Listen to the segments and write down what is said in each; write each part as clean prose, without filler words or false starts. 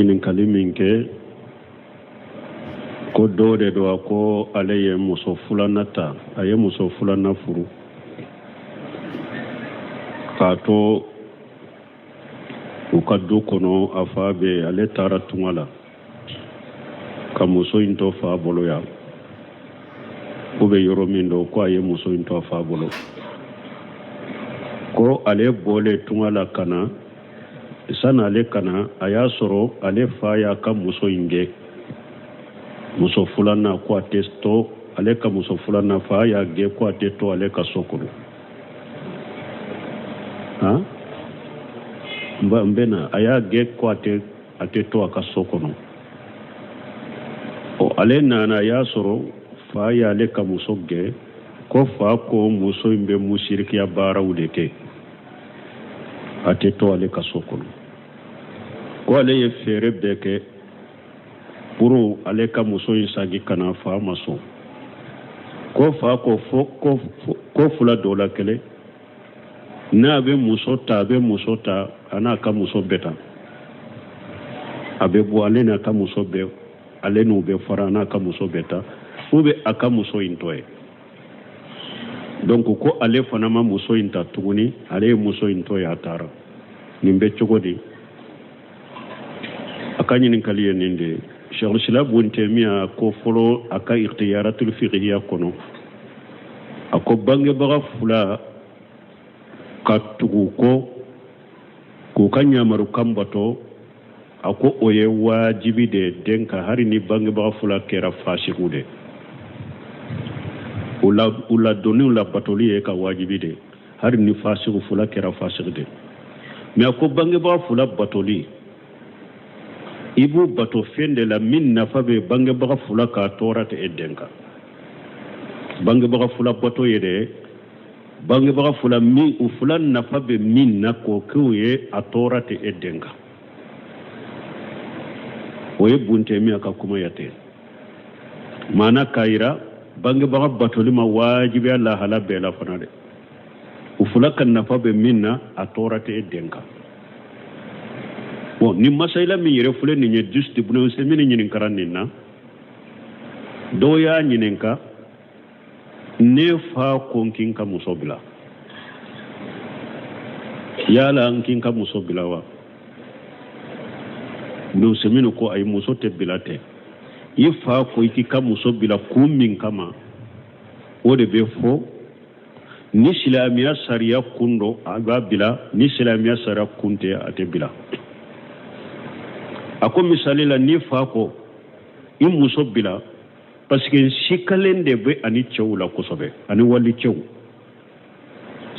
Ɲininkali min kɛ ko dɔ de don, a ko ale ye muso filanan ta, a ye muso filanan furu k'a to u ka du kɔnɔ, a fa bɛ yen, ale taara tunga la ka muso in to fa bolo yan. K'u bɛ yɔrɔ min don, ko a ye muso in to a fa bolo, ko ale bɔlen tunga la ka na, sani ale ka na, a y'a sɔrɔ ale fa y'a ka muso in gɛn, muso filanan, ko a tɛ to ale ka muso filanan, fa y'a gɛn ko a tɛ to ale ka so kɔnɔ. Han, n bɛ na. A y'a gɛn ko a tɛ to a ka so kɔnɔ. Ɔ, ale nana, a y'a sɔrɔ fa y'ale ka muso gɛn, ko fa ko muso in bɛ musirikiya baaraw de kɛ, a tɛ to ale ka so kɔnɔ. Ko ale ye fɛɛrɛ bɛɛ kɛ pour ale ka muso in sagi ka na, fa ma sɔn. Ko fa ko fo ko fila dɔ la kelen, n'a bɛ muso ta, a bɛ muso ta, a n'a ka muso bɛɛ ta, a bɛ bɔ, ale n'a ka muso bɛɛ, ale n'u bɛ fara, a n'a ka muso bɛɛ ta, ou bien a ka muso in to yen. Donc ko ale fana ma muso in ta tuguni, ale ye muso in to yen, a taara. Nin bɛ cogo di? A ka ɲininkali ye nin de ye. Cheikhul Islam Bun Taymiya ko fɔlɔ a ka Ikhtiyaratul Fiqhiya kɔnɔ, a ko bangebaga fila ka tugu kɔ k'u ka ɲamarukan bato, a ko o ye wajibi de ye den kan, hali ni bangebaga fila kɛra fasiku de, u ladonni la batoli ye ka wajibi de, hali ni fasiku fila kɛra fasiku de. Mais a ko bangebaga fila batoli, i b'u bato fɛn de la min nafa bɛ bangebaga fila ka tɔɔrɔ tɛ e den kan. Bangebaga fila bato ye de bangebaga fila min u fila nafa bɛ min na, k'o k'u ye, a tɔɔrɔ tɛ e den kan. O ye Bun Taymiya ka kuma ya ten. Maana k'a yira bangebaga batoli ma wajibiya lahala bɛɛ la fana dɛ, u fila ka nafa bɛ min na, a tɔɔrɔ tɛ e den kan. Bon, ni masayila min yɛrɛ filɛ nin ye, juste Ibn Usaymin ɲininkara nin na. Dɔw y'a ɲininka: ne fa ko n k'i ka muso bila, yala n k'i ka muso bila wa? Ibn Usaymin ko ayi, muso tɛ bila tɛ. I fa ko i k'i ka muso bila kun min kama, o de bɛ fɔ. Ni silamɛya sariya kun don, a b'a bila. Ni silamɛya sariya kun tɛ, a tɛ bila. A ko misali la, ni fa ko i muso bila parce que sikalen de bɛ ani cɛw la kosɛbɛ, ani wali cɛw,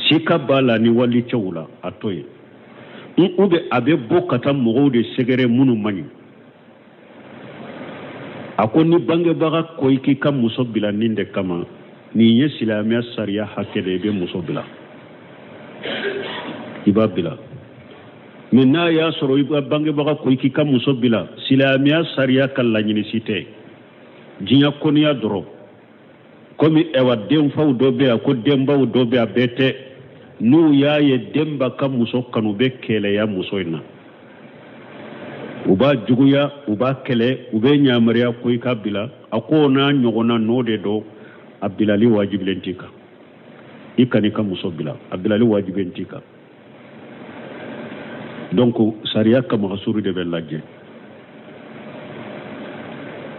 sika b'a la ni wali cɛw la, a to yen. Ou bien a bɛ bɔ ka taa mɔgɔw de sɛgɛrɛ minnu man ɲi. A ko ni bangebaga ko i k'i ka muso bila nin de kama, nin ye silamɛya sariya hakɛ de ye, i bɛ muso bila, i b'a bila. Mais n'a y'a sɔrɔ i ka bangebaga ko i k'i ka muso bila, silamɛya sariya ka laɲini si tɛ, diɲɛ kɔniya dɔrɔn, komi ɛwa denfaw dɔ bɛ yan, ko denbaw dɔ bɛ yan, bɛɛ tɛ, n'u y'a ye denba ka muso kanu, bɛ kɛlɛya muso in na, u b'a juguya, u b'a kɛlɛ, u bɛ ɲamariya ko i ka bila. A ko n'a ɲɔgɔnna n'o de don, a bilali wajibilen t'i kan. I kan'i ka muso bila, a bilali wajibilen t'i kan. Donc sariya ka magasuru de bɛ lajɛ.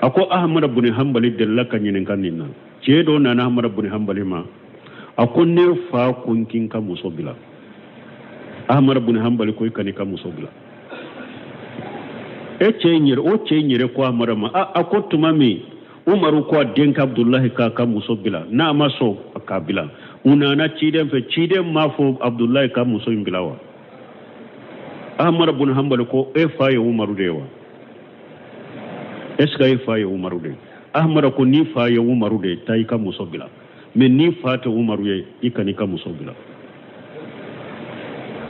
A ko Ahamada buni Hanbali delila ka ɲininka nin na. Cɛ dɔ nana Ahamada buni Hanbali ma, a ko ne fa ko n k'i ka muso bila. Ahamada buni Hanbali ko i kan'i ka muso bila. E cɛ in yɛrɛ, o cɛ in yɛrɛ ko Ahamada ma, a ko tuma min Umaru ko a denkɛ Abudulahi k'a ka muso bila, n'a ma sɔn k'a bila, u nana ciden fɛ, ciden m'a fɔ Abudulahi ka muso in bila wa? Ahamada bun Hanbali ko e fa ye Umaru de ye wa? Est ce que e fa ye Umaru de ye? Ahamada ko n'i fa ye Umaru de ye, taa i ka muso bila. Mais n'i fa tɛ Umaru ye, i kan'i ka muso bila,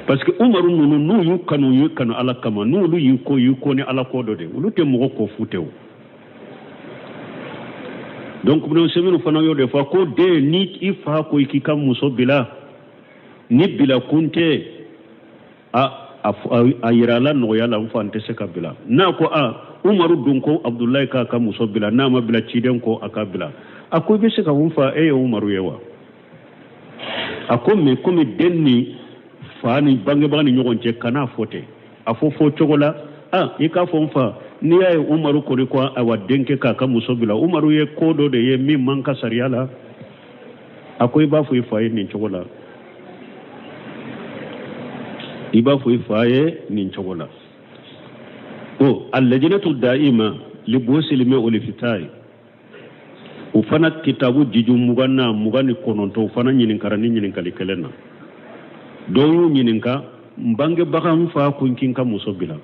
parce que Umaru ninnu, n'u y'u kanu, u y'u kanu Ala kama. N'olu y'u ko, y'u ko ni Ala ko dɔ de, olu tɛ mɔgɔ ko fu tɛ o. Donc Ibn Usaymin fana y'o de fɔ, ko den, ni i fa ko i k'i ka muso bila, ni bila kun tɛ a A yira a la nɔgɔya la, n fa, n tɛ se ka bila. N'a ko a Umaru dun ko Abudulayi k'a ka muso bila, n'a ma bila, ciden ko a ka bila. A ko i bɛ se ka n fa, e ye Umaru ye wa? A ko mais komi den ni fa ni bangebaga ni ɲɔgɔn cɛ, kan'a fɔ ten, a fɔ fɔ cogo la. A i k'a fɔ n fa, n'i y'a ye Umaru kɔni ko awa denkɛ k'a ka muso bila, Umaru ye ko dɔ de ye min man kan sariya la. A ko i b'a fɔ i fa ye nin cogo la, i b'a fɔ i fa ye nin cogo la. O alajinatu da'ima li buhusil wal iftayi, o fana kitabu jiju 20 na 29, o fana ɲininkara ni ɲininkali kelen na. Dɔw y'u ɲininka, n bangebaga, n fa ko n k'i ka muso bila.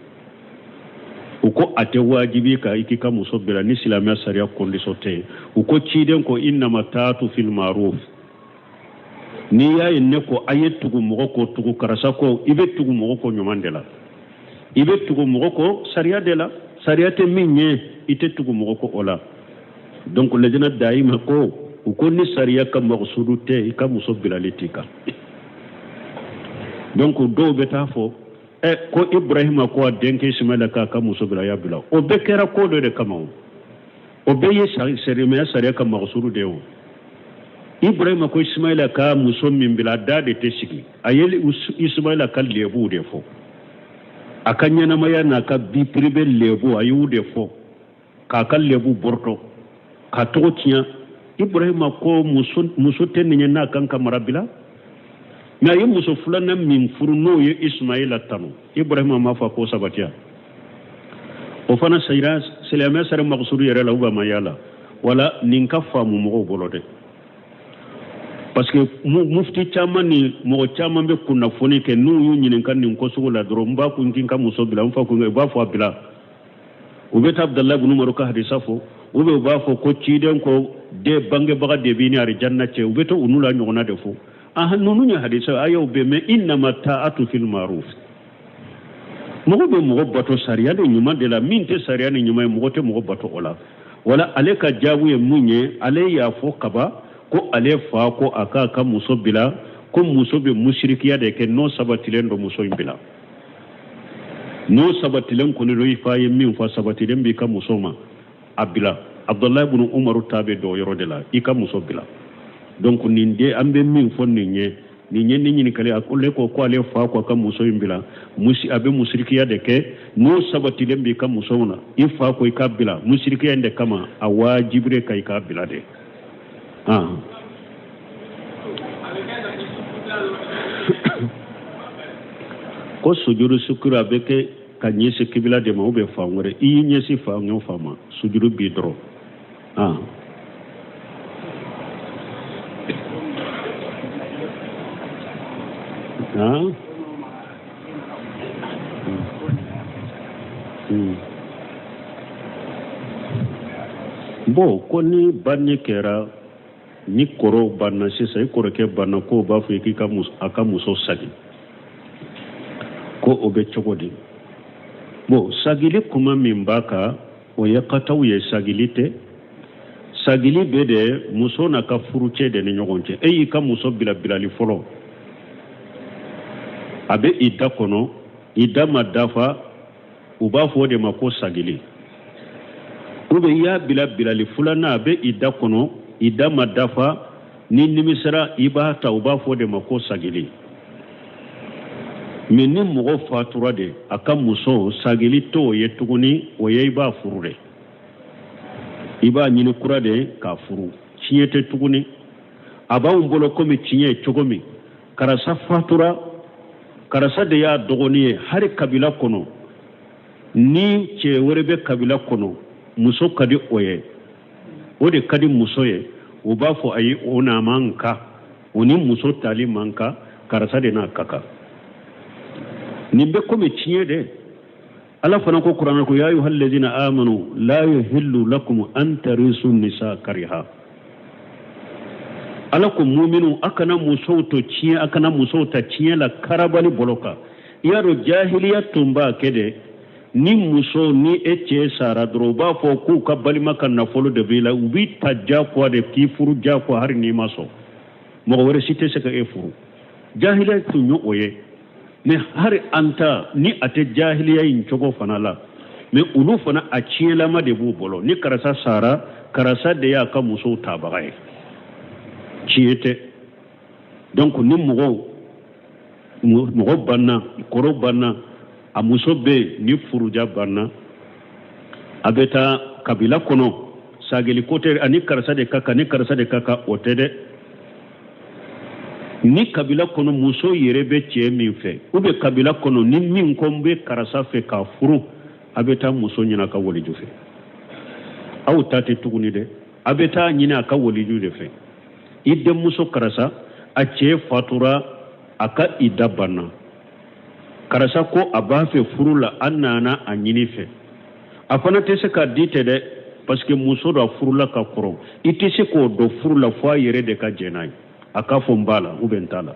U ko a tɛ wajibi kan i k'i ka muso bila ni silamɛya sariya condition tɛ yen. U ko ciden ko innama taatu fil maruf. N'i y'a ye ne ko a ye tugu mɔgɔ kɔ, tugu karisa kɔ, i bɛ tugu mɔgɔ kɔ ɲuman de la, i bɛ tugu mɔgɔ kɔ sariya de la. Sariya tɛ min ye, i tɛ tugu mɔgɔ kɔ o la. Donc lajina dayima ko u ko ni sariya ka makusudu tɛ, i ka muso bilali t'i kan. Donc dɔw bɛ taa fɔ ɛ ko Ibrahima ko a denkɛ Ismaila k'a ka muso bila, a y'a bila. O bɛɛ kɛra ko dɔ de kama. O o bɛɛ ye silamɛya sariya ka makusudu de ye. O Ibrahima ko Ismaila ka muso min bila, a da de tɛ sigi. A ye Ismaila ka lebuw de fɔ, a ka ɲɛnamaya n'a ka vie privée lebu, a y'u de fɔ k'a ka lebu bɔrɔtɔ, k'a tɔgɔ tiɲɛ. Ibrahima ko muso tɛ nin ye n'a kan ka mara bila. Mais a ye muso filanan min furu, n'o ye Ismaila tanu, Ibrahima m'a fɔ ko sabatiya. O fana sayira silamɛya sariya makusudu yɛrɛ la, u b'a ma yala wala nin ka faamu mɔgɔw bolo dɛ, parce que mufti caman ni mɔgɔ caman bɛ kunnafoni kɛ, n'u y'u ɲininka nin ko sugu la dɔrɔn, n b'a ko n k'i ka muso bila, n fa ko u b'a fɔ a bila. U bɛ taa Abudalayi bunu Umaru ka hadisa fɔ, ou bien u b'a fɔ ko ciden ko den bangebaga de b'i ni arijanna cɛ. U bɛ to u n'u la ɲɔgɔnna de fɔ. Ahan, ninnu ye hadisa ayaw bɛ, mais innama ta'atu fil ma'ruf. Mɔgɔ bɛ mɔgɔ bato sariya de ɲuman de la. Min tɛ sariya ni ɲuman ye, mɔgɔ tɛ mɔgɔ bato o la. Wala ale ka jaabu ye mun ye? Ale y'a fɔ kaba ko ale fa ko a k'a ka muso bila, ko muso bɛ musirikiya de kɛ. N'o sabatilen don, muso in bila. N'o sabatilen kɔni don, i fa ye min fɔ sabatilen b'i ka muso ma, a bila. Abudulayi bunu Umaru ta bɛ dɔw yɔrɔ de la, i ka muso bila. Donc nin de an bɛ min fɔ nin ye, nin ye ni ɲininkali. A ko ne ko ko ale fa ko a ka muso in bila, musi a bɛ musirikiya de kɛ. N'o sabatilen b'i ka muso na, i fa ko i ka bila musirikiya in de kama, a wajibire ka i k'a bila de. Ah. Ko sujudu sukuru a bɛ kɛ ka ɲɛsin kibila de ma ou bien fan wɛrɛ? I y'i ɲɛsin fan o fan ma, sujudu b'i dɔrɔn. Ah. Ah. Bon, ko ni banni kɛra, ni kɔrɔw banna sisan, i kɔrɔkɛ banna, k'o b'a fɔ i k'i ka muso, a ka muso sagi, ko o bɛ cogo di? Bon, sagili kuma min b'a kan, o ye kataw ye, sagili tɛ. Sagili bɛ de muso n'a ka furucɛ de ni ɲɔgɔn cɛ. E y'i ka muso bila bilali fɔlɔ, a bɛ i da kɔnɔ, i da ma dafa, u b'a fɔ o de ma ko sagili. Ou bien i y'a bila bilali filanan, a bɛ i da kɔnɔ, i da ma dafa, ni nimisara i b'a ta, u b'a fɔ o de ma ko sagili. Mais ni mɔgɔ fatura de a ka muso, sagili t'o ye tuguni, o ye i b'a furu de, i b'a ɲini kura de k'a furu. Tiɲɛ tɛ tuguni. A b'anw bolo komi tiɲɛ ye cogo min, karisa fatura, karisa de y'a dɔgɔnin ye. Hali kabila kɔnɔ, ni cɛ wɛrɛ bɛ kabila kɔnɔ, muso ka di o ye, o de ka di muso ye, u b'a fɔ ayi, o n'a man kan, o ni muso tali man kan, karisa de n'a ka kan. Nin bɛ komi tiɲɛ de. Ala fana ko kuranɛ ko ya ayuha alladhina amanu la yuhillu lakum an tarisu nisa kariha. Ala ko muminu, a kana musow to tiɲɛ, a kana musow ta tiɲɛ la karabali bolo kan. I y'a dɔn jahiliya tun b'a kɛ de, ni muso ni e cɛ sara dɔrɔn, u b'a fɔ k'u ka balima ka nafolo de b'i la, u b'i ta diyagoya de k'i furu diyagoya, hali n'i ma sɔn, mɔgɔ wɛrɛ si tɛ se ka e furu. Jahiliya tun ye o ye. Mais hari an ta ni a tɛ jahiliya in cogo fana la, mais olu fana a tiɲɛlama de b'u bolo. Ni karisa sara, karisa de y'a ka musow tabaga ye. Tiɲɛ tɛ. Donc ni mɔgɔw mɔgɔ banna, kɔrɔ banna, a muso bɛ yen, ni furuja banna, a bɛ taa kabila kɔnɔ. Sagili ko tɛ, ani karisa de ka kan, ni karisa de ka kan, o tɛ dɛ. Ni kabila kɔnɔ muso yɛrɛ bɛ cɛ min fɛ, ou bien kabila kɔnɔ ni min ko n bɛ karisa fɛ k'a furu, a bɛ taa muso ɲini a ka waliju fɛ. Aw ta tɛ tuguni dɛ, a bɛ taa ɲini a ka waliju de fɛ. I denmuso karisa, a cɛ fatura, a ka ida banna, karisa ko a b'a fɛ furu la, an nana a ɲini fɛ. A fana tɛ se k'a di tɛ dɛ, parce que muso dɔ a furula ka kɔrɔ, i tɛ se k'o don furu la fo a yɛrɛ de ka jɛn n'a ye. A k'a fɔ n b'a la ou bien n t'a la.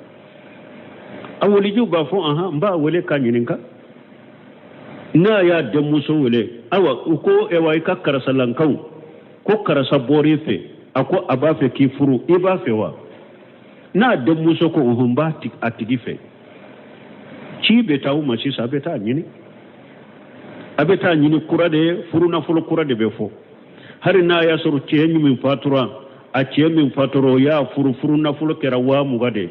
A walijuw b'a fɔ ahan, n b'a wele k'a ɲininka. N'a y'a denmuso wele, ayiwa, u ko ayiwa, i ka karisalankaw ko karisa bɔr'i fɛ, a ko a b'a fɛ k'i furu, i b'a fɛ wa? N'a denmuso ko ɔhɔn, n b'a a tigi fɛ, ci bɛ taa u ma sisan, a bɛ taa ɲini, a bɛ taa ɲini kura de ye, furu nafolo kura de bɛ fɔ. Hali n'a y'a sɔrɔ cɛ min fatura, a cɛ min fatura, o y'a furu, furu nafolo kɛra 20,000 de ye.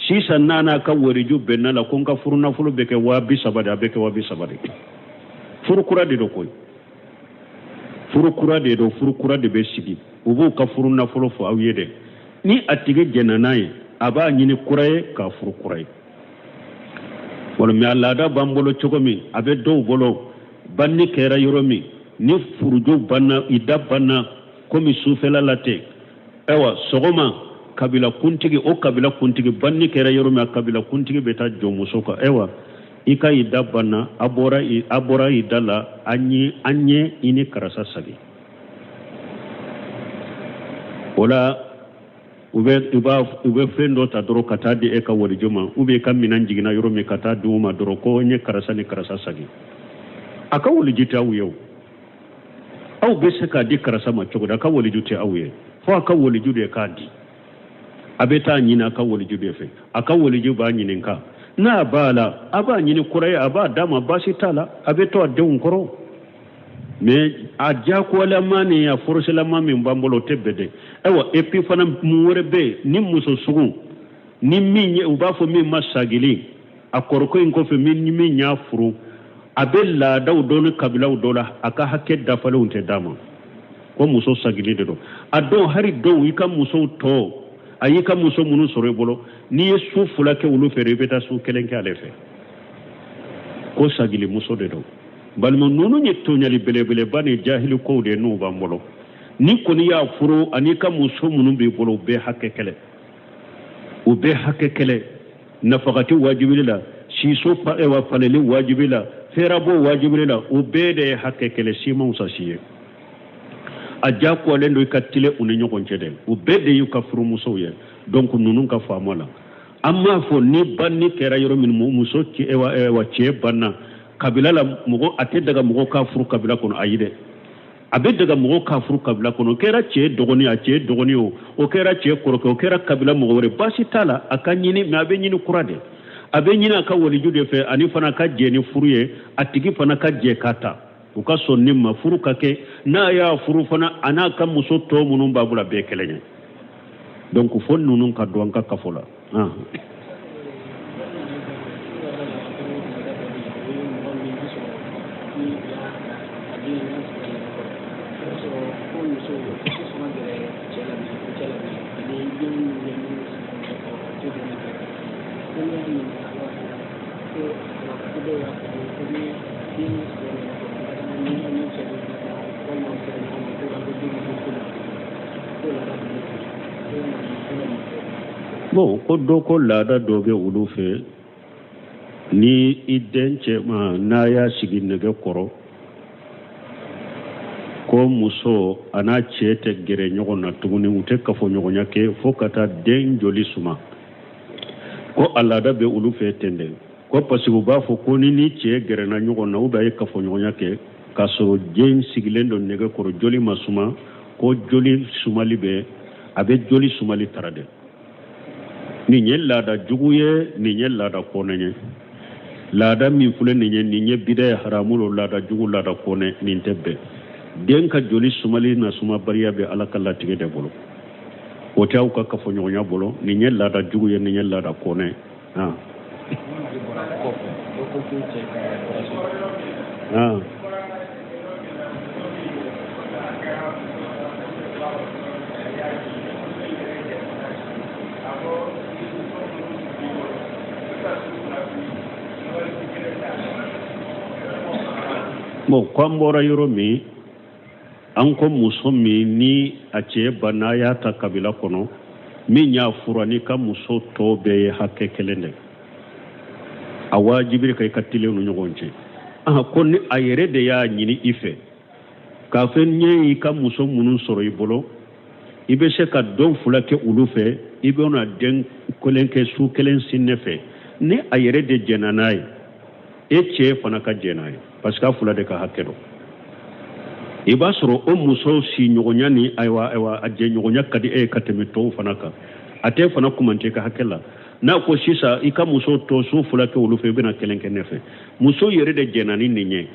Sisan n'a n'a ka waliju bɛnna la ko n ka furu nafolo bɛ kɛ 30,000 de, a bɛ kɛ 30,000 de. Furu kura de don koyi, furu kura de don, furu kura de bɛ sigi. U b'u ka furu nafolo fɔ aw ye dɛ. Ni a tigi jɛnna n'a ye, a b'a ɲini kura ye k'a furu kura ye. Walima a laada b'an bolo cogo min, a bɛ dɔw bolo, banni kɛra yɔrɔ min, ni furujo banna, ida banna komi sufɛla la ten, ayiwa, sɔgɔma kabila kuntigi, o kabila kuntigi, banni kɛra yɔrɔ min, a kabila kuntigi bɛ taa jɔ muso kan. Ayiwa, i ka ida banna, a bɔra a bɔra ida la, an ye an ye i ni karisa sagi. O la u bɛ u b'a u bɛ fɛn dɔ ta dɔrɔn ka taa di e ka walijɔ ma, ou bien i ka minɛn jiginna yɔrɔ min, ka taa di u ma dɔrɔn ko n ye karisa ni karisa sagi. A ka waliju tɛ aw ye o. Aw bɛ se k'a di karisa ma cogo di? A ka waliju tɛ aw ye, fo a ka waliju de k'a di. A bɛ taa ɲini a ka waliju de fɛ, a ka waliju b'a ɲininka, n'a b'a la, a b'a ɲini kura ye, a b'a d'a ma, baasi t'a la, a bɛ to a denw kɔrɔ. Mais a diyagoyalama ni a forcélama min b'an bolo, o tɛ bɛn dɛ. Ayiwa, et puis fana mun wɛrɛ bɛ yen? Ni muso sugu ni min ye, u b'a fɔ min ma sagili, a kɔrɔkɛ in kɔfɛ, min min y'a furu, a bɛ laadaw dɔ ni kabilaw dɔ la, a ka hakɛ dafalenw tɛ d'a ma, ko muso sagili de don. A dɔw, hali dɔw, i ka musow tɔ, a y'i ka muso minnu sɔrɔ i bolo, n'i ye su 2 kɛ olu fɛ, i bɛ taa su 1 kɛ ale fɛ, ko sagili muso de don. Balima, ninnu ye tɔɲali belebeleba ni jahili kow de ye n'u b'an bolo. Ni kɔni y'a furu, ani ka muso minnu b'i bolo, u bɛɛ hakɛ kelen, u bɛɛ hakɛ kelen. Nafakati wajibili la, siso faleli wajibi la, fɛrɛbɔ wajibili la, u bɛɛ de ye hakɛ kelen, si ma fisa si ye. A diyagoyalen don i ka tilen u ni ɲɔgɔn cɛ dɛ, u bɛɛ de y'u ka furumusow ye. Donc ninnu ka faamu la, an m'a fɔ ni banni kɛra yɔrɔ min, muso wa cɛ banna kabila la, mɔgɔ a tɛ daga mɔgɔ k'a furu kabila kɔnɔ. Ayi dɛ, a bɛ daga mɔgɔ k'a furu kabila kɔnɔ. O kɛra cɛ dɔgɔnin, a cɛ dɔgɔnin o, o kɛra cɛ kɔrɔkɛ, o kɛra kabila mɔgɔ wɛrɛ, baasi t'a la, a ka ɲini. Mais a bɛ ɲini kura de, a bɛ ɲini a ka waliju de fɛ, ani fana ka jɛ ni furu ye, a tigi fana ka jɛ ka ta, u ka sɔn nin ma, furu ka kɛ. N'a y'a furu fana, a n'a ka muso tɔ minnu b'a bolo, a bɛɛ kelen ye. Donc fo ninnu ka dɔn an ka kafo la. Bon, ko dɔ ko laada dɔ bɛ olu fɛ, ni i den cɛ ma, n'a y'a sigi nɛgɛ kɔrɔ, ko muso a n'a cɛ tɛ gɛrɛ ɲɔgɔn na tuguni, u tɛ kafoɲɔgɔnya kɛ fo ka taa den joli suma. Ko a laada bɛ olu fɛ ten dɛ, ko parce que u b'a fɔ ko ni ni cɛ gɛrɛna ɲɔgɔn na, ou bien a ye kafoɲɔgɔnya kɛ k'a sɔrɔ den sigilen don nɛgɛ kɔrɔ, joli ma suma, ko joli sumali bɛ, a bɛ joli sumali tara dɛ. Nin ye laada jugu ye, nin ye laada kɔnɛ ye. Laada min filɛ nin ye, nin ye bida ye, haramu lo, laada jugu, laada kɔnɛ, nin tɛ bɛn. Den ka joli sumali na sumabaliya bɛ Ala ka latigɛ de bolo, o tɛ aw ka kafoɲɔgɔnya bolo. Nin ye laada jugu ye, nin ye laada kɔnɛ. Ah. Ah. Bon, ko an bɔra yɔrɔ min, an ko muso min ni a cɛ banna, a y'a ta kabila kɔnɔ, min y'a furu n'i ka muso tɔ bɛɛ ye hakɛ kelen de, a wajibiri ka i ka tilen u ni ɲɔgɔn cɛ. Aha, ko ni a yɛrɛ de y'a ɲini i fɛ k'a fɔ n ye i ka muso minnu sɔrɔ i bolo, i bɛ se ka don fila kɛ olu fɛ, i bɛna den kelen kɛ su kelen si ne fɛ, ni a yɛrɛ de jɛnna n'a ye, e cɛ fana ka jɛn n'a ye, parce que a fila de ka hakɛ don. I b'a sɔrɔ o muso siɲɔgɔnya ni ayiwa a jɛɲɔgɔnya ka di e ye ka tɛmɛ tɔw fana kan, a t'e fana kumante ka hakɛ la. N'a ko sisan i ka muso tɔ su fila kɛ olu fɛ, i bɛna kelen kɛ ne fɛ, muso yɛrɛ de jɛnna ni nin ye,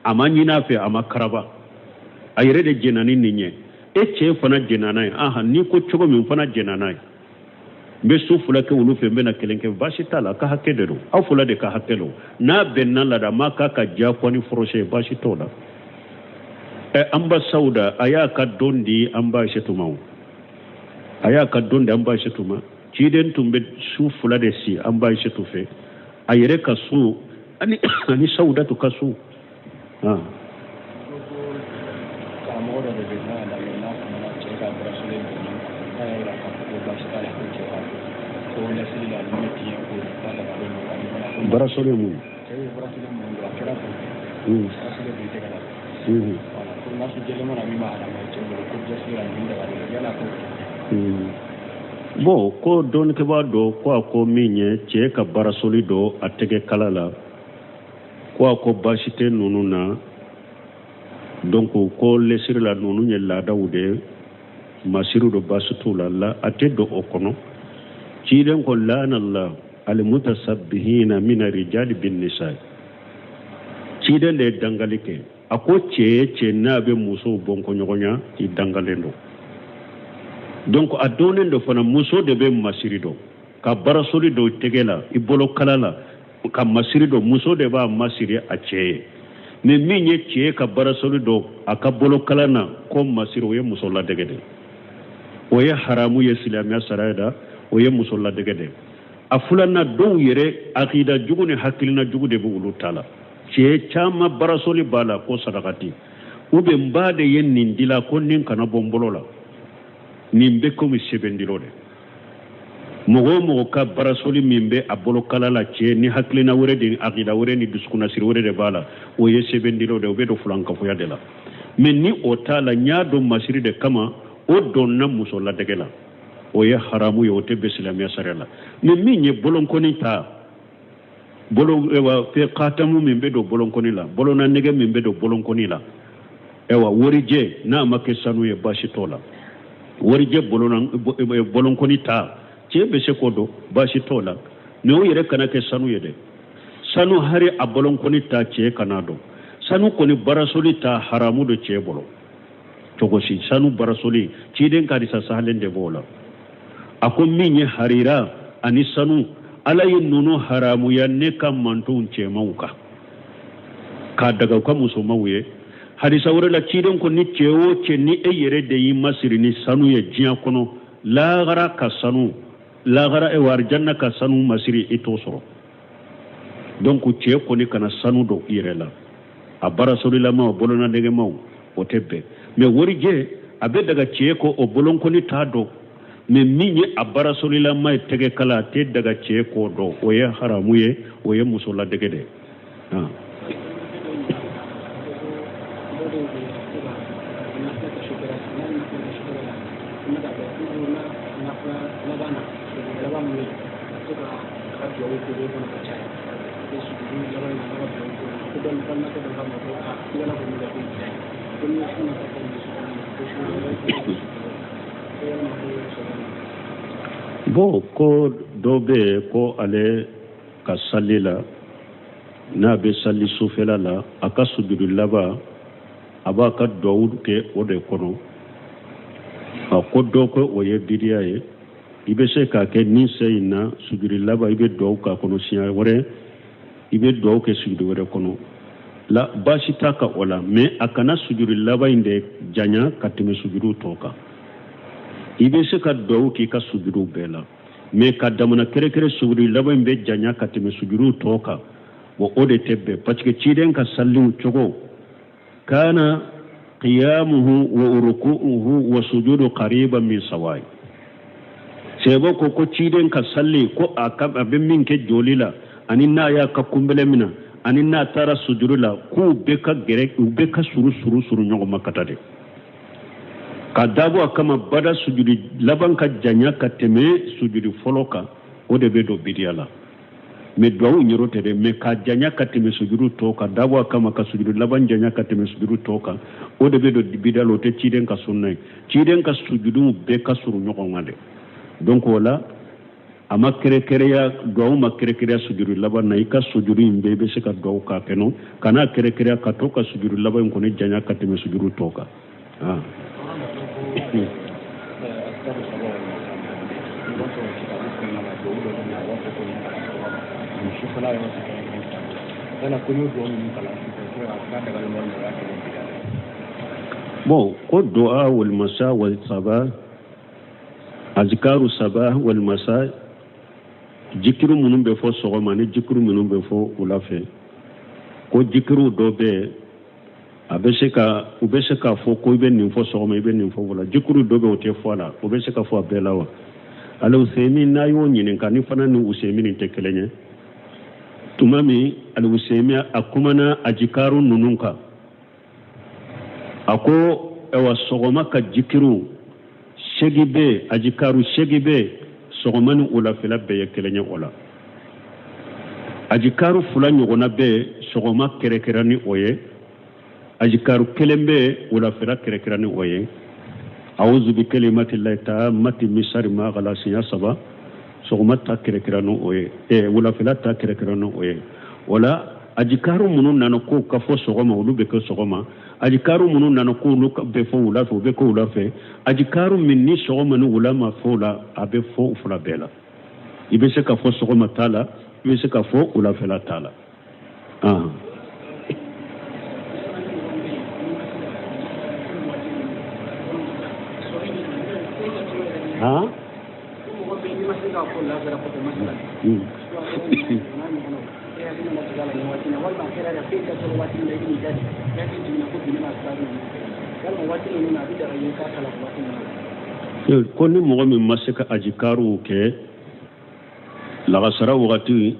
a ma ɲini a fɛ, a ma karaba, a yɛrɛ de jɛnna ni nin ye, e cɛ fana jɛnna n'a ye. Ahan, n'i ko cogo min, fana jɛnna n'a ye, n bɛ su fila kɛ olu fɛ, n bɛna kelen kɛ, baasi t'a la, a ka hakɛ de don, aw fila de ka hakɛ don. N'a bɛnna la a ma k'a ka diyagoya ni forcé, baasi t'o la. Ɛ, an ba Sawuda, a y'a ka don di an ba Asetu ma, o a y'a ka don di an ba Asetu ma. Ciden tun bɛ su fila de si an ba Asetu fɛ, a yɛrɛ ka so ani Sawudatu ka so. Ah. Karamɔgɔ dɔ de bɛ n'a lamɛn, n'a kumana cɛ ka bracelet donni kan, k'a y'a jira k'a fɔ ko baasi t'a la ko cɛ ka don, ko lasiri la ninnu ye diɲɛ ko de k'a dagalen don, ani fana ko bracelet mun? Cɛ bɛ bracelet minnu don, a kɛra ten, bracelet don i tɛgɛ la, voilà, ko nasi jɛlen mana min b'a haramuya cɛ bolo, ko lasiri la ninnu dagalen don, yala ko Bon, ko dɔnnikɛbaa dɔ ko a ko min ye cɛ ka bracelet don a tɛgɛ kala la, ko a ko baasi tɛ ninnu na. Donc ko lesiri la ninnu ye laadaw de ye, masiri don, baasi t'u la. La, a tɛ don o kɔnɔ. Ciden ko laanallah almutasabbihina mina rijali bin nisa. Ciden de ye dangali kɛ, a ko cɛ ye cɛ n'a bɛ musow bɔnkɔɲɔgɔnya, i dangalen don. Donc a dɔnnen don fana, muso de bɛ masiri don ka bracelet don tɛgɛ la, i bolo kala la, ka masiri don, muso de b'a masiri a cɛ ye. Mais min ye cɛ ka bracelet don a ka bolokala na ko masiri, o ye muso ladege de, o ye haramu ye silamɛya sariya la, o ye muso ladege de. A filanan, dɔw yɛrɛ akida jugu ni hakilina jugu de bɛ olu ta la. Cɛ caman bracelet b'a la ko sadakati, ou bien n ba de ye nin dila ko nin kana bɔ n bolo la, nin bɛ komi sɛbɛndilo de. Mɔgɔ o mɔgɔ ka bracelet min bɛ a bolokala la, cɛ ni hakilina wɛrɛ de, akida wɛrɛ ni dusukunnasiri wɛrɛ de b'a la, o ye sɛbɛndilo de, o bɛ don fulankafoya de la. Mais ni o t'a la, n y'a don masiri de kama, o donna muso ladege la, o ye haramu ye, o tɛ bɛn silamɛya sariya la. Mais min ye bolonkɔni ta, bolo ewa fɛ katamu min bɛ don bolonkɔni la, bolona nɛgɛ min bɛ don bolonkɔni la, ewa warijɛ n'a ma kɛ sanu ye, baasi t'o la. Warijɛ bolonkɔni ta, cɛ bɛ se k'o don, baasi t'o la. Mais o yɛrɛ kana kɛ sanu ye dɛ. Sanu hari a bolonkɔni ta, cɛ kana don. Sanu kɔni bracelet ta, haramu don cɛ bolo cogo si. Sanu bracelet, ciden ka hadisa sahalen de b'o la. A ko min ye harira ani sanu, Ala ye ninnu haramuya ne ka mantonw cɛmanw kan k'a daga u ka musomanw ye. Hadisa wɛrɛ la, ciden ko ni cɛ o cɛ ni e yɛrɛ de y'i masiri ni sanu ye diɲɛ kɔnɔ, lahara ka sanu, lahara e arijanna ka sanu masiri, i t'o sɔrɔ. Donc cɛ kɔni kana sanu don i yɛrɛ la, a bracelet lama, o bolonadɛgɛmaw, o tɛ bɛn. Mais warijɛ a bɛ daga cɛ ko o bolonkɔni t'a don. Mais min ye a bracelet lama ye tɛgɛ kala, a tɛ daga cɛ k'o don, o ye haramu ye, o ye muso ladege de. Ah. Bon, ko dɔ bɛ yen ko ale ka sali la. N'a bɛ sali sufɛla la, a ka sujudu laban, a b'a ka duwawu kɛ o de kɔnɔ. A ko dɔ ko o ye bidiya ye. I bɛ se k'a kɛ nin sen in na, sujudu laban i bɛ duwawu k'a kɔnɔ, siɲɛ wɛrɛ i bɛ duwawu kɛ sujudu wɛrɛ kɔnɔ la, baasi t'a kan o la. Mais a kana sujudu laban in de janya ka tɛmɛ sujudu tɔ kan. I bɛ se ka duwawu k'i ka sujudu bɛɛ la, mais ka damana kɛrɛkɛrɛ sujudu laban in bɛ janya ka tɛmɛ sujudu tɔ kan, bon, o de tɛ bɛn, parce que ciden ka salliw cogo, kana qiyamuhu wa ruku'uhu wa sujudu qariban min sawai. Sɛbɛ ko ko ciden ka salli ko a ka a bɛ min kɛ joli la, ani n'a y'a ka kunbɛlɛ minɛ, ani n'a taara sujuru la, k'u bɛɛ ka gɛrɛ, u bɛɛ ka suru suru suru ɲɔgɔn ma ka taa de. Ka dabɔ a kama bada sujudi laban ka janya ka tɛmɛ sujudi fɔlɔ kan, o de bɛ don bidiya la. Mais duwawu ɲɛrɔ tɛ dɛ, mais ka janya ka tɛmɛ sujudu tɔ kan, dabɔ a kama ka sujudu laban janya ka tɛmɛ sujudu tɔ kan, o de bɛ don bidiya la. O tɛ ciden ka sunna ye. Ciden ka sujuduw bɛɛ ka surun ɲɔgɔn kan de. Donc o la, a ma kɛrɛkɛrɛya, duwawu ma kɛrɛkɛrɛya sujudu laban na. I ka sujudu in bɛɛ, i bɛ se ka duwawu k'a kɔnɔ, kana kɛrɛkɛrɛya ka to ka sujudu laban in kɔni janya ka tɛmɛ sujudu tɔ kan. Ah. Bon, ko du'a wal masa wal saba, azikaru saba wal masa, jikiru minnu bɛ fɔ sɔgɔma ni jikiru minnu bɛ fɔ wula fɛ, ko jikiru dɔ bɛ yen, a bɛ se ka u bɛ se k'a fɔ ko i bɛ nin fɔ sɔgɔma, i bɛ nin fɔ wula. Jikiru dɔ bɛ, o tɛ fɔ a la, o bɛ se ka fɔ a bɛɛ la wa? Ale Useymin, n'a y'o ɲininka, ni fana ni Useymin tɛ kelen ye. Tuma min ale Useymin a kumana ajikaru ninnu kan, a ko ayiwa, sɔgɔma ka jikiru segi bɛ, ajikaru segi bɛ sɔgɔma ni wulafɛla bɛɛ ye kelen ye o la. Ajikaru fila ɲɔgɔnna bɛ sɔgɔma kɛrɛkɛrɛ ni o ye, ajikaru kelen bɛ wulafɛla kɛrɛkɛrɛ ni o ye. Awuzu bi kalimatillahi tammati min sharri ma khalaq siɲɛ saba, sɔgɔma ta kɛrɛkɛrɛ ni o ye, wulafɛla ta kɛrɛkɛrɛ ni o ye. O la, ajikaru minnu nana k'o ka fɔ sɔgɔma, olu bɛ kɛ sɔgɔma. Ajikaru minnu nana k'olu bɛ fɔ wula fɛ, o bɛ kɛ wula fɛ. Ajikaru min ni sɔgɔma ni wula ma fɔ o la, a bɛ fɔ fila bɛɛ la. I bɛ se ka fɔ sɔgɔma ta la, i bɛ se ka fɔ wulafɛla ta la. Ah. Ah? Ko ni mɔgɔ min ma se ka ajikaruw kɛ lagasara wagati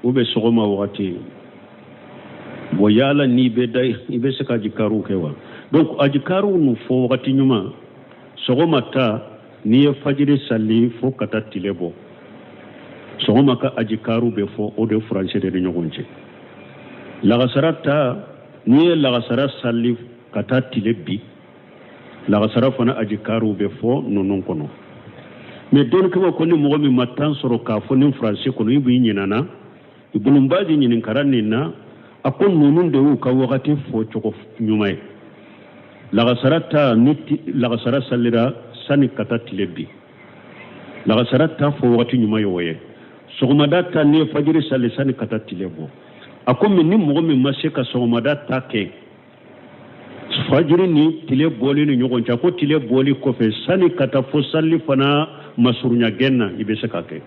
ou bien sɔgɔma wagati, bon, yala n'i bɛ da, i bɛ se ka ajikaruw kɛ wa? Donc ajikaruw nu fɔ wagati ɲuman, sɔgɔma ta, n'i ye fajiri sali fo ka taa tile bɔ, sɔgɔma ka ajikaru bɛ fɔ o de furancɛ de ni ɲɔgɔn cɛ. Lagasara ta, n'i ye lagasara sali ka taa tile bin, lagasara fana ajikaruw bɛ fɔ ninnu kɔnɔ. Mais dɔnnikɛbaw ko ni mɔgɔ min ma temps sɔrɔ k'a fɔ nin furancɛ kɔnɔ, i b'i ɲinana. Ibunu Bazi ɲininkara nin na, a ko ninnu de y'u ka wagati fɔ cogo ɲuman ye. Lagasara ta, ni lagasara salira sani ka taa tile bin, lagasara ta fɔ wagati ɲuman ye o ye. Sɔgɔmada ta, n'i ye fajiri sali sani ka taa tile bɔ. A ko mais ni mɔgɔ min ma se ka sɔgɔmada ta kɛ fajiri ni tile bɔli ni ɲɔgɔn cɛ, ko tile bɔli kɔfɛ sani ka taa fo sali fana masurunya gɛn na, i bɛ se k'a kɛ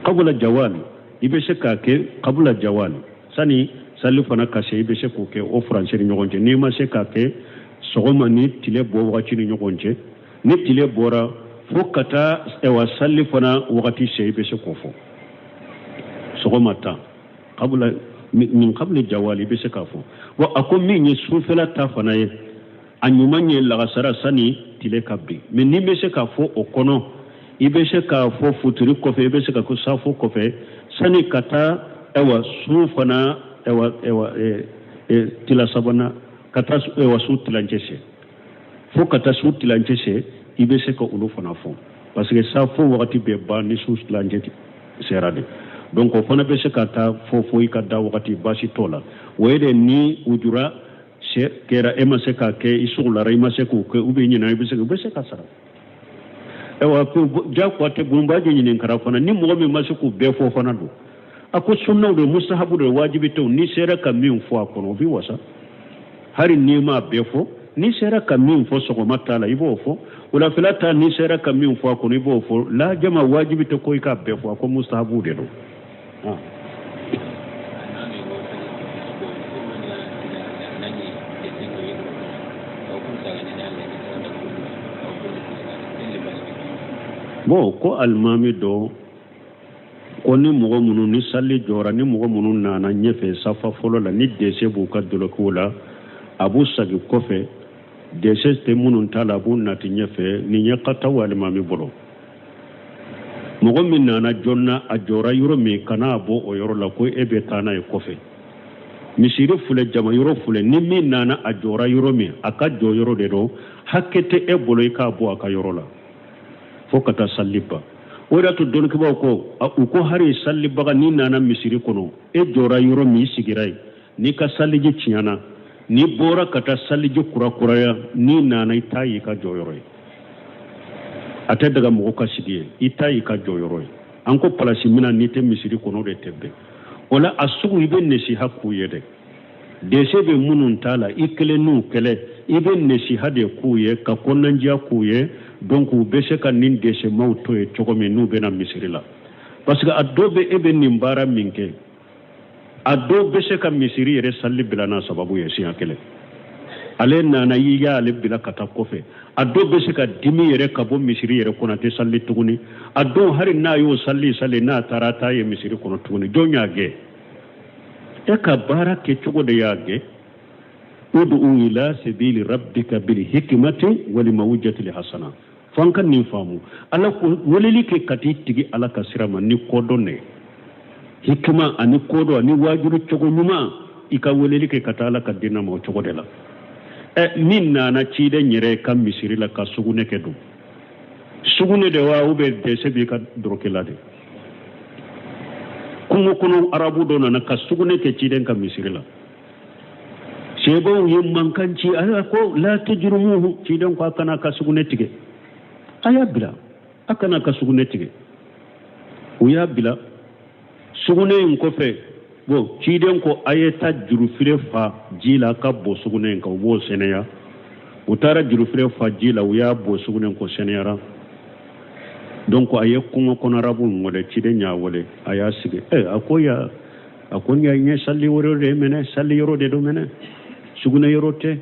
kabula jawali, i bɛ se k'a kɛ kabula jawali, sani sali fana ka se, i bɛ se k'o kɛ o furancɛ ni ɲɔgɔn cɛ. N'i ma se k'a kɛ sɔgɔma ni tile bɔ wagati ni ɲɔgɔn cɛ, ni tile bɔra fo ka taa ɛwa sali fana wagati se, i bɛ se k'o fɔ sɔgɔma ta kabula min kabili jawali, i bɛ se k'a fɔ. Bon, a ko min ye sufɛla ta fana ye, a ɲuman ye lagasara sani tile ka bin. Mais n'i bɛ se k'a fɔ o kɔnɔ, i bɛ se k'a fɔ futuri kɔfɛ, i bɛ se ka ko safo kɔfɛ sani ka taa ɛwa su fana ɛwa ɛwa tila sabanan ka taa ɛwa su tilancɛ se, fo ka taa su tilancɛ se, i bɛ se ka olu fana fɔ, parce que safo wagati bɛ ban ni su tilancɛ sera de. Donc o fana bɛ se ka taa fo fo i ka da wagati, baasi t'o la. O ye de ni ujura kɛra, e ma se k'a kɛ, i sugulara, i ma se k'o kɛ, ou bien ɲinɛ, i bɛ se, u bɛ se ka sara. Ayiwa, ko jagoya tɛ. Bunbaji ɲininkara fana, ni mɔgɔ min ma se k'u bɛɛ fɔ fana don, a ko sunnaw de, mustahabu de, wajibi tɛ. N'i sera ka min fɔ a kɔnɔ, o b'i wasa. Hali n'i m'a bɛɛ fɔ, n'i sera ka min fɔ sɔgɔma ta la, i b'o fɔ. Wulafɛla ta, n'i sera ka min fɔ a kɔnɔ, i b'o fɔ. Lajama wajibi tɛ ko i k'a bɛɛ fɔ. A ko mustahabu de don. Bon, ko alimami dɔ ko ni mɔgɔ minnu ni sali jɔra, ni mɔgɔ minnu nana ɲɛfɛ safa fɔlɔ la, ni dɛsɛ b'u ka dɔlɔkiw la, a b'u sagi kɔfɛ. Dɛsɛ tɛ minnu ta la, a b'u nati ɲɛfɛ. Nin ye kataw alimami bolo. Mɔgɔ min nana joona, a jɔra yɔrɔ min, kana bɔ o yɔrɔ la ko e bɛ taa n'a ye kɔfɛ. Misiri filɛ, jama yɔrɔ filɛ, ni min nana a jɔra yɔrɔ min, a ka jɔ yɔrɔ de don. Hakɛ tɛ e bolo i k'a bɔ a ka yɔrɔ la fo ka taa sali ban. O de y'a to dɔnnikɛbaaw ko, u ko hali salibaga n'i nana misiri kɔnɔ, e jɔra yɔrɔ min, i sigira yen, n'i ka saliji tiɲɛna, n'i bɔra ka taa saliji kurakuraya, n'i nana, i t'a y'i ka jɔyɔrɔ ye. A tɛ daga mɔgɔ ka sigi yen, i t'a y'i ka jɔyɔrɔ ye. An ko palasi min na n'i tɛ misiri kɔnɔ, o de tɛ bɛn o la. A sugu i bɛ nesiha k'u ye dɛ. Dɛsɛ bɛ minnu ta la, i kelen n'u kɛlɛ, i bɛ nesiha de k'u ye, ka kɔnɔnandiya k'u ye. Donc u bɛ se ka nin dɛsɛmaw to yen cogo min n'u bɛna misiri la, parce que a dɔw bɛ, e bɛ nin baara min kɛ, a dɔw bɛ se ka misiri yɛrɛ sali bila n'a sababu ye. Siɲɛ kelen ale nana, i y'ale bila ka taa kɔfɛ, a dɔw bɛ se ka dimi yɛrɛ ka bɔ misiri yɛrɛ kɔnɔ, a tɛ sali tuguni. A dɔw hali n'a y'o sali sali, n'a taara t'a ye misiri kɔnɔ tuguni. Jɔn y'a gɛn? E ka baara kɛcogo de y'a gɛn. Udu ila sabili rabbika bil hikmati wal mawjati hasana. Fo an ka nin faamu. Ala ko weleli kɛ ka t'i tigi Ala ka sira ma ni kodɔn de hikima ani kodɔn ani waajuli cogo ɲuman. I ka weleli kɛ ka taa Ala ka diinɛ ma o cogo de la. Ɛ, min nana ciden yɛrɛ ka misiri la ka sugunɛ kɛ dun, sugunɛ de wa, ou bien dɛsɛ b'i ka dɔrɔki la de? Kungo kɔnɔ arabu dɔ nana ka sugunɛ kɛ ciden ka misiri la. Sebaw ye mankan ci, a ko la tujrumuhu. Ciden ko a kana ka sugunɛ tigɛ, a y'a bila, a kana ka sugunɛ tigɛ. U y'a bila. Sugunɛ in kɔfɛ, bon, ciden ko a ye taa jurufire fa ji la ka bɔ sugunɛ in kan, u b'o sɛnɛya. U taara jurufire fa ji la, u y'a bɔ sugunɛ ko sɛnɛyara. Donc a ye kungo kɔnɔ arabu in wele, ciden y'a wele, a y'a sigi. Ɛ, a ko ya, a ko n ye sali yɔrɔ de minɛ, sali yɔrɔ de do minɛ, sugunɛ yɔrɔ tɛ.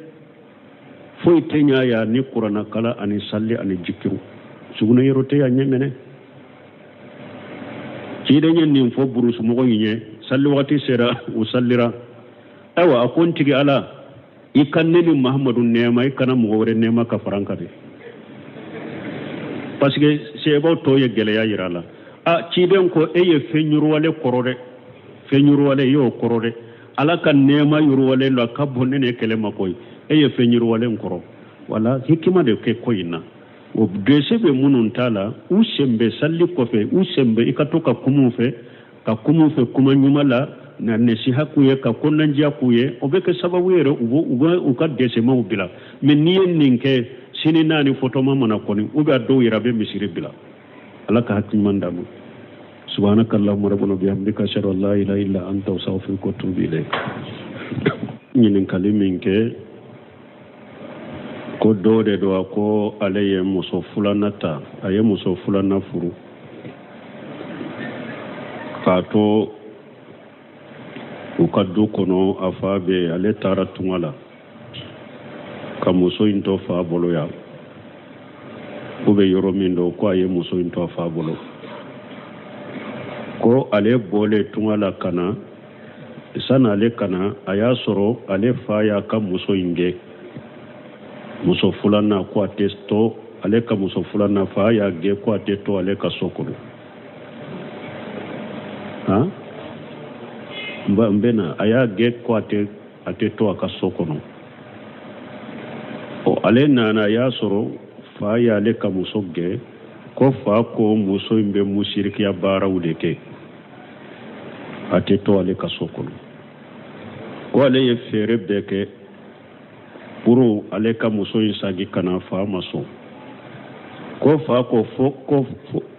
Foyi tɛ ɲa ya ni kuranna kala ani sali ani jikiru, sugunɛ yɔrɔ tɛ ya ɲɛ minɛ. Ciden ye nin fɔ burusumɔgɔ in ye. Sali wagati sera, u salira. Ayiwa, a ko n tigi Ala, i ka ne ni Mahamadu nɛɛma, i kana mɔgɔ wɛrɛ nɛɛma ka fara n kan dɛ, parce que sebaw tɔw ye gɛlɛya yira a la. A ciden ko e ye fɛn yiriwalen kɔrɔ dɛ, fɛn yiriwalen i y'o kɔrɔ dɛ. Ala ka nɛɛma yiriwalen don, a ka bon ne ni kɛlɛ ma koyi. E ye fɛn yiriwalen kɔrɔ. Wala hikima de kɛ ko in na. O dɛsɛ bɛ minnu ta la, u sen bɛ sali kɔfɛ, u sen bɛ, i ka to ka kuma u fɛ, ka kuma u fɛ kuma ɲuman la, na nasiha k'u ye, ka kɔnɔnandiya k'u ye. O bɛ kɛ sababu yɛrɛ, u bɛ u ka dɛsɛmaw bila. Mais n'i ye nin kɛ, sini n'a ni fɔtɔma mana kɔni, ou bien a dɔw yɛrɛ a bɛ misiri bila. Ala ka hakili ɲuman d'a ma. Subhanaka allahumma rabbana bihamdika, ashhadu an la ilaha illa anta, astaghfiruka wa atubu ilayk. Ɲininkali min kɛ ko dɔ de don, a ko ale ye muso filanan ta, a ye muso filanan furu k'a to u ka du kɔnɔ, a fa bɛ yen. Ale taara tunga la ka muso in to fa bolo yan, u bɛ yɔrɔ min don, ko a ye muso in to a fa bolo. Ko ale bɔlen tunga la ka na, sani ale ka na, a y'a sɔrɔ ale fa y'a ka muso in gɛn, muso filanan, ko a tɛ to ale ka muso filanan, fa y'a gɛn ko a tɛ to ale ka so kɔnɔ. Han, n bɛ na. A y'a gɛn ko a tɛ to a ka so kɔnɔ. Ɔ, ale nana, a y'a sɔrɔ fa y'ale ka muso gɛn, ko fa ko muso in bɛ musirikiya baaraw de kɛ. A tɛ to ale ka so kɔnɔ. Ko ale ye feere bɛɛ kɛ pour ale ka muso in sagi ka na, fa ma sɔn. Ko fa ko fo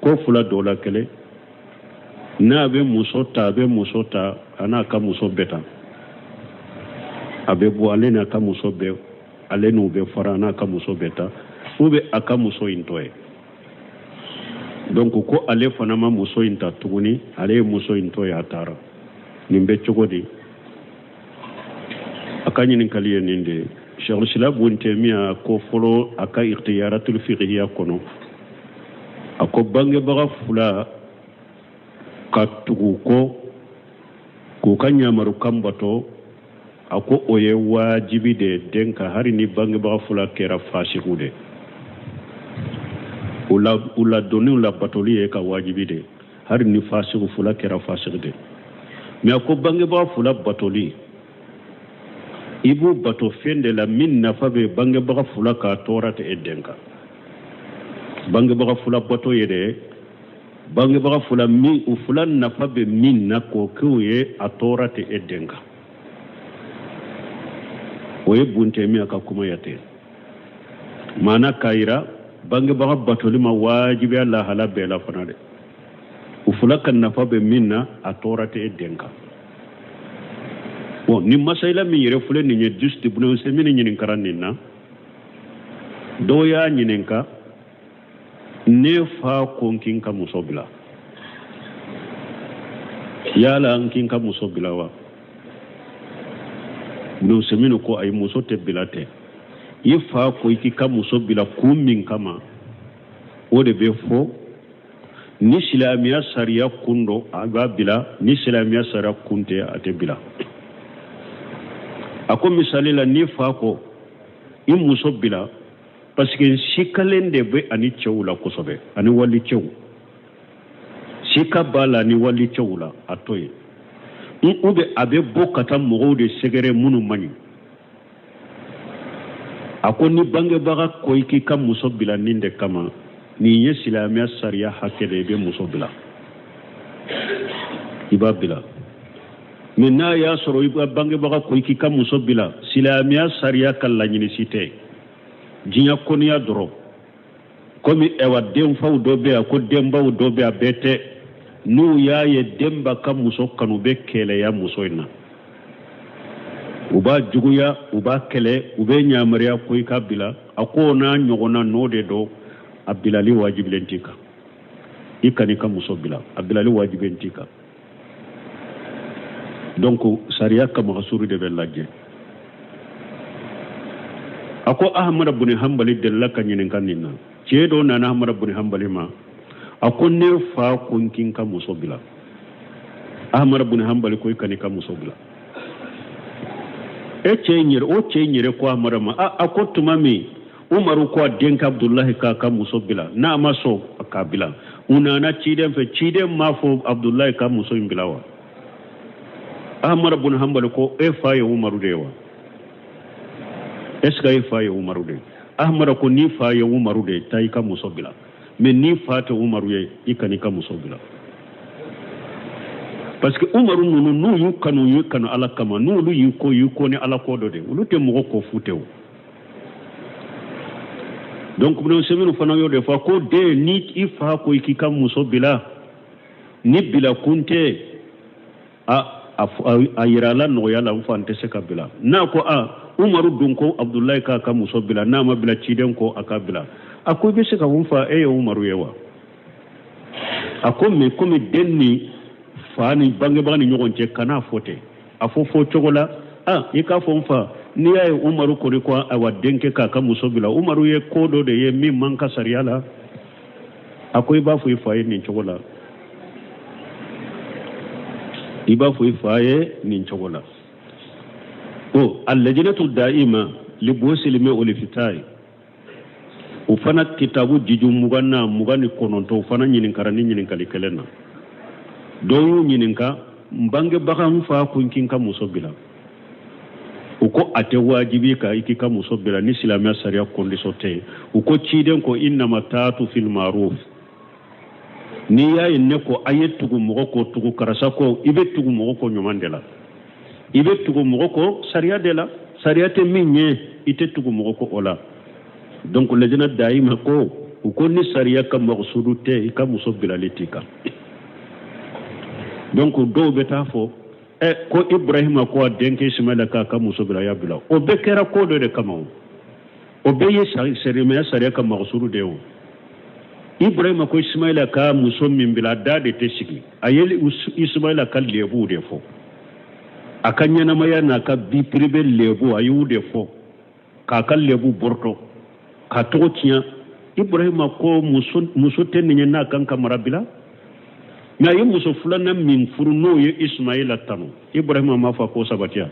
ko fila dɔ la kelen, n'a bɛ muso ta, a bɛ muso ta, a n'a ka muso bɛɛ ta, a bɛ bɔ, ale n'a ka muso bɛɛ, ale n'u bɛ fara, a n'a ka muso bɛɛ ta, ou bien a ka muso in to yen. Donc ko ale fana ma muso in ta tuguni, ale ye muso in to yen, a taara. Nin bɛ cogo di? A ka ɲininkali ye nin de ye. Cheikhul Islam Ibn Taymiya ko fɔlɔ a ka ikhtiyaratul fiqhiya kɔnɔ, a ko bangebaga fila ka tugu kɔ k'u ka ɲamarukan bato, a ko o ye wajibi de ye den kan, hali ni bangebaga fila kɛra fasiku de. U ladonni labatoli ye ka wajibi de, hali ni fasiku fila kɛra fasiku de. Mais a ko bangebaga fila batoli, i b'u bato fɛn de la min nafa bɛ bangebaga fila ka tɔɔrɔ tɛ e den kan. Bangebaga fila bato ye de bangebaga fila min u fila nafa bɛ min na k'o k'u ye, a tɔɔrɔ tɛ e den kan. O ye Ibn Taymiya ka kuma ya ten. Maana k'a yira bangebaga batoli ma wajibiya lahala bɛɛ la fana dɛ, u fila ka nafa bɛ min na, a tɔɔrɔ tɛ e den kan. Bon, ni masayila min yɛrɛ filɛ nin ye, juste Ibn Usaymin ɲininkara nin na. Dɔw y'a ɲininka: ne fa ko n k'i ka muso bila, yala n k'i ka muso bila wa? Ibn Usaymin ko ayi, muso tɛ bila ten. I fa ko i k'i ka muso bila kun min kama, o de bɛ fɔ. Ni silamɛya sariya kun don, a b'a bila. Ni silamɛya sariya kun tɛ, a tɛ bila. A ko misali la, ni fa ko i muso bila parce que sikalen de bɛ ani cɛw la kosɛbɛ, ani wali cɛw, sika b'a la ani wali cɛw la, a to yen. Ou bien a bɛ bɔ ka taa mɔgɔw de sɛgɛrɛ minnu man ɲi. A ko ni bangebaga ko i k'i ka muso bila nin de kama, nin ye silamɛya sariya hakɛ de ye, i bɛ muso bila, i b'a bila. Mais n'a y'a sɔrɔ i ka bangebaga ko i k'i ka muso bila, silamɛya sariya ka laɲini si tɛ, diɲɛ kɔniya dɔrɔn, komi ɛwa denfaw dɔ bɛ yan ko denbaw dɔ bɛ yan, bɛɛ tɛ, n'u y'a ye denba ka muso kanu, bɛ kɛlɛya muso in na, u b'a juguya, u b'a kɛlɛ, u bɛ ɲamariya ko i ka bila. A ko n'a ɲɔgɔnna n'o de don, a bilali wajibilen t'i kan. I kan'i ka muso bila, a bilali wajibilen t'i kan. Donc sariya ka magasuru de bɛ lajɛ. A ko Ahmada buni Hanbali delila ka ɲininka nin na. Cɛ dɔ nana Ahmada buni Hanbali ma, a ko ne fa ko n k'i ka muso bila. Ahmada buni Hanbali ko i kan'i ka muso bila. E cɛ in yɛrɛ, o cɛ in yɛrɛ ko Ahmada ma, a ko tuma min Umaru ko a denkɛ Abdulahi k'a ka muso bila, n'a ma sɔn k'a bila, u nana ciden fɛ, ciden m'a fɔ Abdulahi ka muso in bila wa? Ahmada bun Hanbali ko e fa ye Umaru de ye wa? Est ce que e fa ye Umaru de ye? Ahmada ko n'i fa ye Umaru de ye, taa i ka muso bila. Mais n'i fa tɛ Umaru ye, i kan'i ka muso bila. Parce que Umaru ninnu, n'u y'u kanu, u y'u kanu Ala kama. N'olu y'u ko, y'u ko ni Ala ko dɔ de, olu tɛ mɔgɔ ko fu tɛ o. Donc Ibn Usaymin fana y'o de fɔ ko den, ni i fa ko i k'i ka muso bila, ni bila kun tɛ, a yira la nɔgɔya la, n fa, n tɛ se ka bila. N'a ko a Umaru dun ko Abdulayi k'a ka muso bila, n'a ma bila, ciden ko a ka bila. A ko i bɛ se ka n fa, e ye Umaru ye wa? A ko mais komi den ni fa ni bangebaga ni ɲɔgɔn cɛ, kan'a fɔ ten, a fɔ fɔ cogo la, a i k'a fɔ n fa, n'i y'a ye Umaru kɔni ko awa denkɛ k'a ka muso bila, Umaru ye ko dɔ de ye min man ka sariya la. A ko i b'a fɔ i fa ye nin cogo la, i b'a fɔ i fa ye nin cogo la. O alajinatu da'ima li bosilime olifitayi, o fana kitabu jiju 29, o fana ɲininkara ni ɲininkali kelen na. Dɔw y'u ɲininka: n bangebaga, n fa ko n k'i ka muso bila. U ko a tɛ wajibi ka i k'i ka muso bila ni silamɛya sariya condition tɛ yen. U ko ciden ko innama taatu fil maruf. N'i y'a ye ne ko a ye tugu mɔgɔ kɔ, tugu karisa kɔ, i bɛ tugu mɔgɔ kɔ ɲuman de la, i bɛ tugu mɔgɔ kɔ sariya de la. Sariya tɛ min ɲɛ, i tɛ tugu mɔgɔ kɔ o la. Donc lajina dayima ko u ko ni sariya ka makusudu tɛ, i ka muso bilali t'i kan. Donc dɔw bɛ taa fɔ ɛ ko Ibrahima ko a denkɛ Ismaila k'a ka muso bila, a y'a bila. O bɛɛ kɛra ko dɔ de kama. O o bɛɛ ye silamɛya sariya ka makusudu de ye. O Ibrahima ko Ismaila ka muso min bila, a da de tɛ sigi. A ye Ismaila ka lebuw de fɔ, a ka ɲɛnamaya n'a ka vie privée lebu, a y'u de fɔ k'a ka lebu bɔrɔtɔ, k'a tɔgɔ tiɲɛ. Ibrahima ko muso tɛ nin ye n'a kan ka mara bila. Mɛ a ye muso filanan min furu, n'o ye Ismaila tanu, Ibrahima m'a fɔ ko sabatiya.